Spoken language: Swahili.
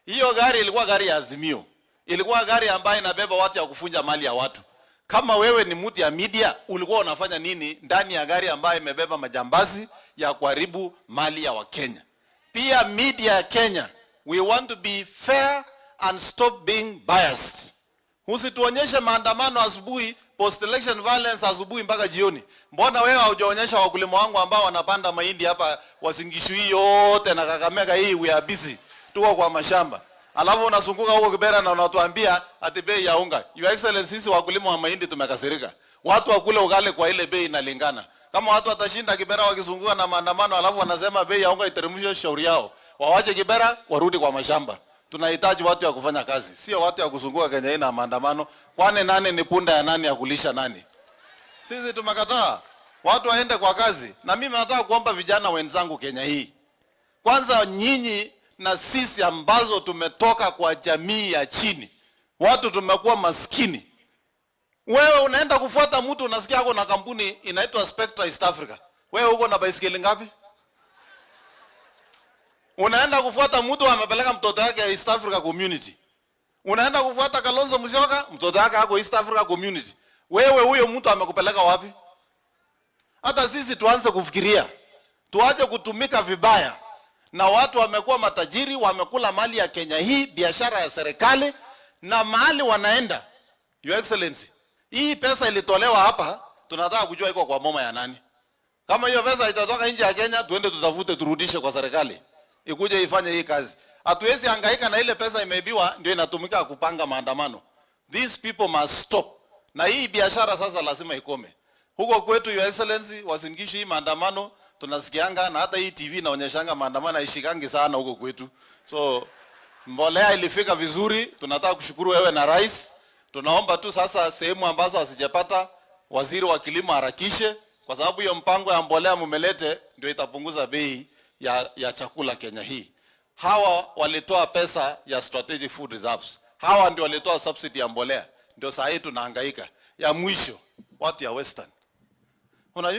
Hiyo gari ilikuwa gari ya Azimio, ilikuwa gari ambayo inabeba watu ya kufunja mali ya watu. Kama wewe ni mtu ya media, ulikuwa unafanya nini ndani ya gari ambayo imebeba majambazi ya kuharibu mali ya Wakenya? Pia media ya Kenya, we want to be fair and stop being biased. Usituonyeshe maandamano asubuhi, post election violence asubuhi mpaka jioni. Mbona wewe haujaonyesha wakulima wangu ambao wanapanda mahindi hapa Uasin Gishu hii yote na Kakamega hii? We are busy, tuko kwa mashamba. Alafu unazunguka huko Kibera na unatuambia ati bei ya unga. Your Excellency, sisi wakulima wa mahindi tumekasirika. Watu wakule ugali kwa ile bei inalingana. Kama watu watashinda Kibera wakizunguka na maandamano alafu wanasema bei ya unga iteremshwe, shauri yao. Wawache Kibera warudi kwa mashamba. Tunahitaji watu ya kufanya kazi, sio watu ya kuzunguka Kenya hii na maandamano. Kwani nani ni punda ya nani ya kulisha nani? Sisi tumekataa watu waende kwa kazi, na mimi nataka kuomba vijana wenzangu Kenya hii, kwanza nyinyi na sisi ambazo tumetoka kwa jamii ya chini, watu tumekuwa maskini. Wewe unaenda kufuata mtu, unasikia ako na kampuni inaitwa Spectra East Africa. Wewe uko na baisikeli ngapi? Unaenda kufuata mtu amepeleka mtoto yake East Africa Community. Unaenda kufuata Kalonzo Musyoka, mtoto yake ako East Africa Community. Wewe huyo mtu amekupeleka wapi? Hata sisi tuanze kufikiria, tuache kutumika vibaya na watu wamekuwa matajiri, wamekula mali ya Kenya hii, biashara ya serikali na mahali wanaenda. Your Excellency, hii pesa ilitolewa hapa, tunataka kujua iko kwa boma ya nani. Kama hiyo pesa itatoka nje ya Kenya, tuende tutafute, turudishe kwa serikali ikuje ifanye hii kazi. Hatuwezi hangaika na ile pesa imeibiwa ndio inatumika kupanga maandamano. These people must stop. Na hii biashara sasa lazima ikome. Huko kwetu, Your Excellency, Uasin Gishu, hii maandamano tunasikianga na hata hii TV inaonyeshanga maandamano haishikangi sana huko kwetu. So mbolea ilifika vizuri, tunataka kushukuru wewe na rais. Tunaomba tu sasa sehemu ambazo hazijapata, waziri wa kilimo harakishe, kwa sababu hiyo mpango ya mbolea mumelete ndio itapunguza bei ya chakula Kenya hii. Hawa walitoa pesa ya strategic food reserves, hawa ndio walitoa subsidy ya mbolea, ndio saa hii tunahangaika. Ya mwisho, watu ya Western, unajua